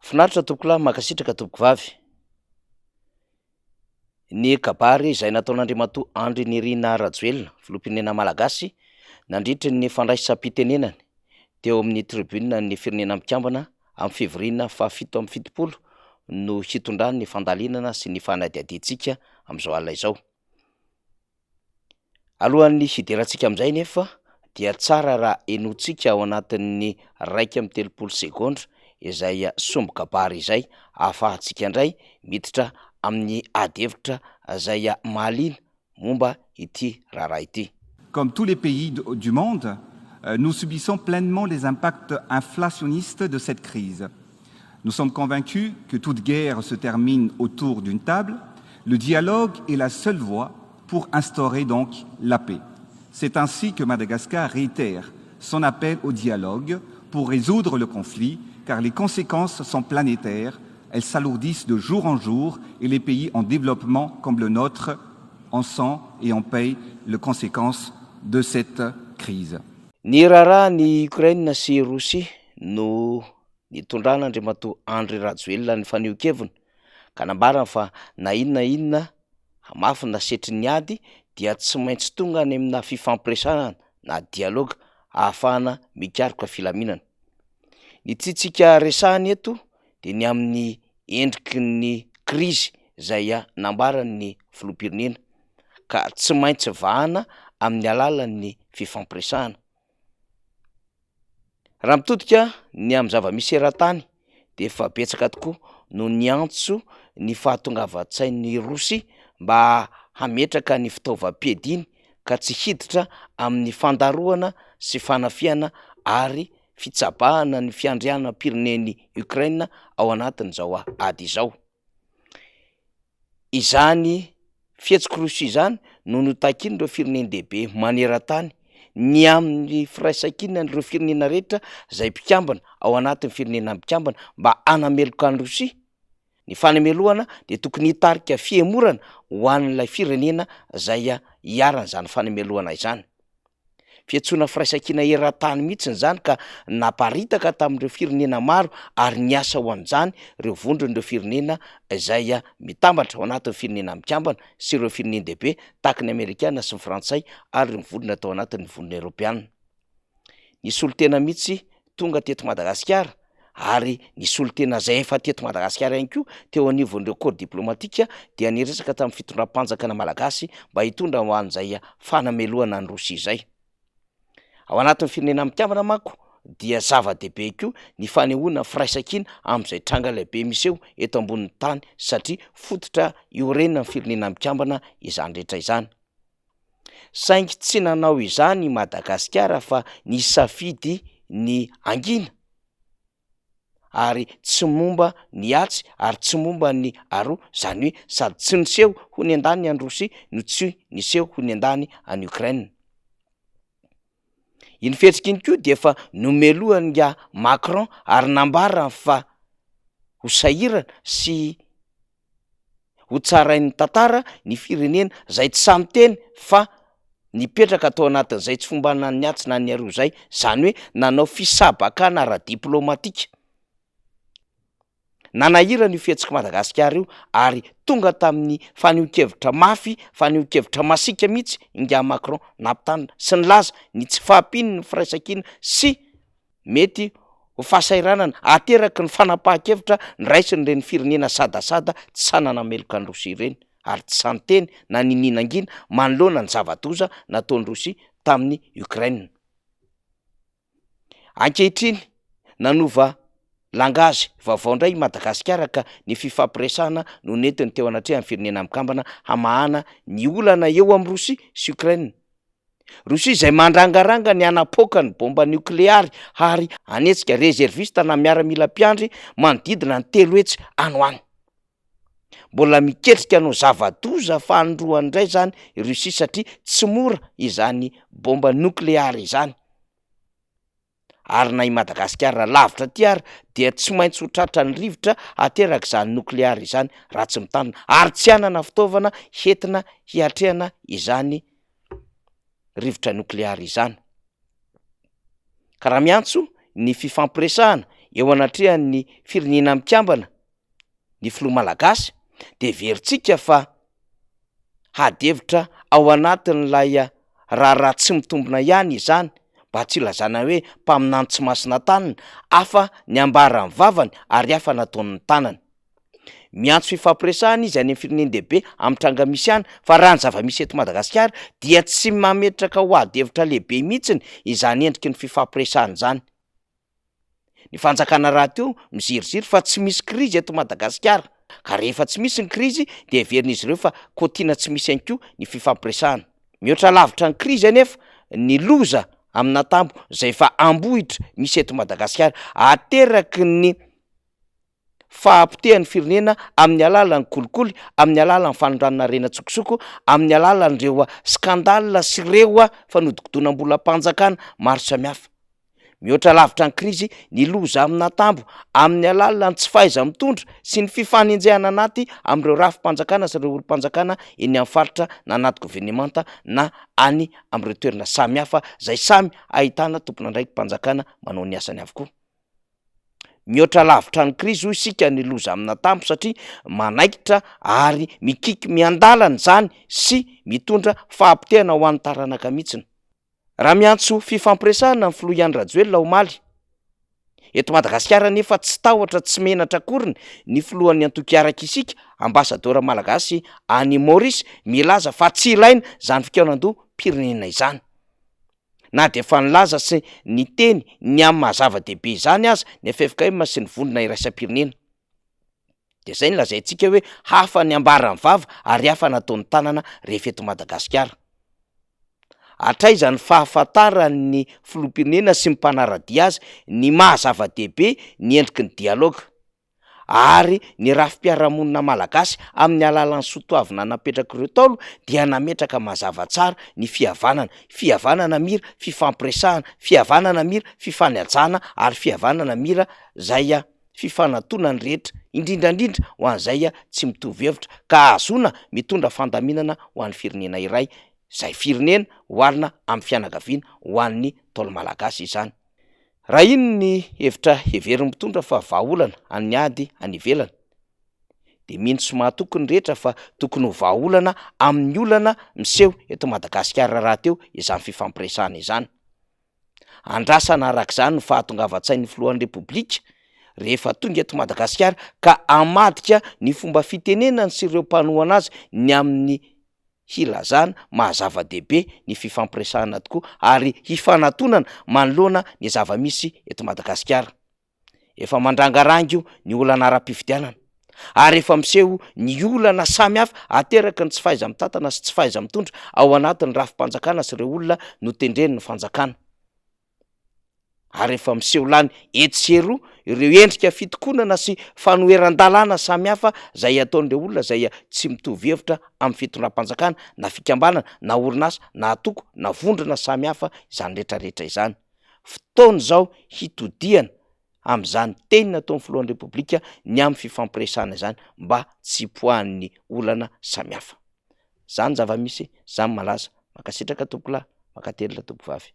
Finaritra tompokolahy, mankasitraka tompokovavy. Ny kabary izay nataon'Andriamatoa Andry Nirina Rajoelina, Filoham-pirenena Malagasy, nandritry ny fandraisam-pitenenany teo amin'ny tribune ny Firenena Mikambana amin'ny fivoriana faha-77 no hitondrany ny fandalinana sy ny fanadihadiantsika amin'izao alina izao. Alohan'ny hidirantsika amin'izay nefa dia tsara raha henointsika ao anatin'ny 31 segondra izay sombin-kabary izay ahafahantsika indray miditra amin'ny ady hevitra izay mahaliana momba ity raharaha ity. Comme tous les pays du monde, nous subissons pleinement les impacts inflationnistes de cette crise. Nous sommes convaincus que toute guerre se termine autour d'une table. Le dialogue est la seule voie pour instaurer donc la paix. C'est ainsi que Madagascar réitère son appel au dialogue pour résoudre le conflit, car les conséquences sont planétaires, elles s'alourdissent de jour en jour et les pays en développement comme le nôtre en sont et en payent les conséquences de cette crise. Ny raharahan'i Ukraine sy Rosia no nitondran'Andriamatoa Andry Rajoelina ny fanehoan-keviny ka nambarany fa na inona inona hamafy na setrin'ny ady dia tsy maintsy tonga any amina fifampiresahana na dialogue ahafahana mikaroka filaminana. Ny tiantsika resahana eto dia ny amin'ny endriky ny krizy izay nambaran'ny filoham-pirenena ka tsy maintsy vahana amin'ny alalan'ny fifampiresahana. Raha mitodika ny amin'ny zava-misy eran-tany dia efa betsaka tokoa no niantso ny fahatongavan-tsain'i Rosia mba hametraka ny fitaovam-piadiany ka tsy hiditra amin'ny fandarohana sy fanafihana ary fitsabahana ny fiandrianam-pirenen'i Ukraine ao anatin'izao ady izao. Izany fihetsik'i Rosia izany no notakian'ireo firenen-dehibe maneran-tany ny amin'ny firaisankinan'ireo firenena rehetra izay mpikambana ao anatin'ny Firenena Mikambana mba hanameloka an'i Rosia. Ny fanamelohana dia tokony hitarika fihemorana ho an'ilay firenena izay iharan'izany fanamelohana izany. Fiantsoana firaisankina eran-tany mihitsy izany ka naparitaka tamin'ireo firenena maro ary niasa ho an'izany ireo vondron'ireo firenena izay mitambatra ao anatin'ny Firenena Mikambana sy ireo firenen-dehibe tahaka ny Amerikana sy ny Frantsay ary ireo mivondrona tao anatin'ny Vondrona Eoropeana. Nisolo tena mihitsy tonga teto Madagasikara ary ny solontena izay efa teto Madagasikara ihany koa teo anivon'ireo corps diplomatique dia niresaka tamin'ny fitondram-panjakana malagasy mba hitondra ho an'izay fanamelohana an'i Rosia izay. Ao anatin'ny firenena mikambana manko dia zava-dehibe koa ny fanehoana firaisankina amin'izay tranga lehibe miseho eto ambonin'ny tany satria fototra iorenan'ny firenena mikambana izany rehetra izany. Saingy tsy nanao izany i Madagasikara fa nisafidy ny hangina ary tsy momba ny atsy ary tsy momba ny aroa, izany hoe sady tsy niseho ho niandany an'i Rosia no tsy niseho ho niandany an'i Ukraine. Iny fihetsika iny koa dia efa nomelohan'ingahy Macron ary nambarany fa ho sahirana sy ho tsarain'ny tantara ny firenena izay tsy sahy miteny fa nipetraka tao anatin'izay tsy fombana ny atsy na ny aroa izay, izany hoe nanao fisabakana ara-diplaomatika. Nanahirana io fihetsik'i Madagasikara io ary tonga tamin'ny fanehoan-kevitra mafy, fanehoan-kevitra masiaka mihitsy ingahy Macron nampitandrina sy nilaza ny tsy fahampian'ny firaisankina sy Mety ho fahasahiranana ateraky ny fanapahan-kevitra noraisin'ireny firenena sadasada tsy sahy nanameloka an'i Rosia ireny ary tsy sahy niteny na niniana nangina manoloana ny zava-doza nataon'i Rosia tamin'i Ukraine. Ankehitriny, nanova langage vaovao indray i Madagasikara ka ny fifampiresahana no nentiny teo anatrehan'ny Firenena Mikambana hamahana ny olana eo amin'i Rosia sy Ukraine. Rosia izay mandrangaranga ny hanapoaka ny bomba niokleary ary hanetsika rezervista na miaramila mpiandry manodidina ny 300 any ho any. Mbola miketrika hanao zava-doza fanindroany indray izany i Russie satria tsy mora izany bomba niokleary izany. Ary na i Madagasikara lavitra aty ary dia tsy maintsy ho tratran'ny rivotra aterak'izany nokleary izany raha tsy mitandrina ary tsy hanana fitaovana hentina hiatrehana izany rivotra nokleary izany. Ka raha miantso ny fifampiresahana eo anatrehan'ny Firenena Mikambana ny filoha malagasy de heverintsika fa hady hevitra ao anatin'ilay raharaha tsy mitombina ihany izany mba tsy hilazana hoe mpaminany tsy masina taniny, hafa ny ambaran'ny vavany ary hafa nataon'ny tanany. Miantso fifampiresahana izy any amin'ny firenen-dehibe amin'ny tranga misy any fa raha ny zava-misy eto Madagasikara dia tsy mametraka ho ady hevitra lehibe mihitsiny izany endriky ny fifampiresahana izany. Ny fanjakana rahateo miziriziry fa tsy misy krizy eto Madagasikara ka rehefa tsy misy ny krizy dia heverin'izy ireo fa kaotiana tsy misy ihany koa ny fifampiresahana. Mihoatra lavitra ny krizy anefa ny loza amin'atambo izay efa ambohitra misy eto Madagasikara ateraky ny fahapotehan'ny firenena amin'ny alalan'ny kolikoly, amin'ny alalan'ny fanondranana harena an-tsokosoko, amin'ny alalan'ireo scandale sy ireo fanodikodinam-bolam-panjakana maro samihafa. Mihoatra lavitra ny krizy ny loza amin'atambo amin'ny alalan'ny tsy fahaiza-mitondra sy ny fifanenjehana anaty amin'ireo rafi-panjakana sy ireo olom-panjakana eny amin'ny faritra na anaty governemanta na any amin'ireo toerana samihafa izay samy ahitana tompon'andraiki-panjakana manao ny asany avokoa. Mihoatra lavitra ny krizy hoy isika ny loza amin'atambo satria manaikitra ary mikiky miandalana izany sy mitondra fahapotehana ho an'ny taranaka mihitsiny. Raha miantso fifampiresahana ny filoha Andry Rajoelina omaly, eto Madagasikara anefa tsy tahotra tsy menatra akoriny ny filohan'ny antoko Hiaraka Isika, ambasadaoro malagasy any Maorisy milaza fa tsy ilaina izany fikaonandoham-pirenena izany. Na dia efa nilaza sy niteny ny amin'ny maha zava-dehibe izany aza ny ffkm sy ny vondrona iraisam-pirenena. Dia izay no lazaintsika hoe hafa ny ambaran'ny vava ary hafa ny ataon'ny tanana rehefa eto Madagasikara. Hatraiza ny fahafantaran'ny filoham-pirenena sy ny mpanara-dia azy ny maha zava-dehibe ny endriky ny dialogue? ary ny rafi-piarahamonina malagasy amin'ny alalan'ny soatoavina napetrak'ireo Ntaolo dia nametraka mazava tsara ny fihavanana, fihavanana mira fifampiresahana, fihavanana mira fifanajana ary fihavanana mira zay fifanantonan'ny rehetra, indrindra indrindra ho an'izay tsy mitovy hevitra ka ahazoana mitondra fandaminana ho an'ny firenena iray, izay firenena oharina amin'ny fianakaviana ho an'ny Ntaolo malagasy izany. Raha iny ny hevitra heverin'ny mpitondra fa vahaolana an'ny ady any ivelany, dia mino sy mahatoky ny rehetra fa tokony ho vahaolana amin'ny olana miseho eto Madagasikara rahateo izany fifampiresahana izany. Andrasana araka izany ny fahatongavan-tsain'ny filohan'ny Repoblika rehefa tonga eto Madagasikara ka hamadika ny fomba fitenenany sy ireo mpanohana azy ny amin'ny hilazana maha zava-dehibe ny fifampiresahana tokoa ary hifanatonana manoloana ny zava-misy eto Madagasikara. Efa mandrangaranga io ny olana ara-pifidianana ary efa miseho ny olana samihafa ateraky ny tsy fahaiza-mitantana sy tsy fahaiza-mitondra ao anatin'ny rafi-panjakana sy ireo olona notendren'ny fanjakana. ary efa miseho lany etsy sy eroa ireo endrika fitokonana sy fanoheran-dalàna samihafa izay ataon'ireo olona izay tsy mitovy hevitra amin'ny fitondram-panjakana na fikambanana na orinasa na antoko na vondrona samihafa izany rehetrarehetra izany. Fotoana izao hitodihana amin'izany teny nataon'ny filohan'ny Repoblika ny amin'ny fifampiresahana izany mba tsy hipoahan'ny olana samihafa. Zany zava-misy, zany malaza. Mankasitraka tompokolahy, mankatelina tompokovavy.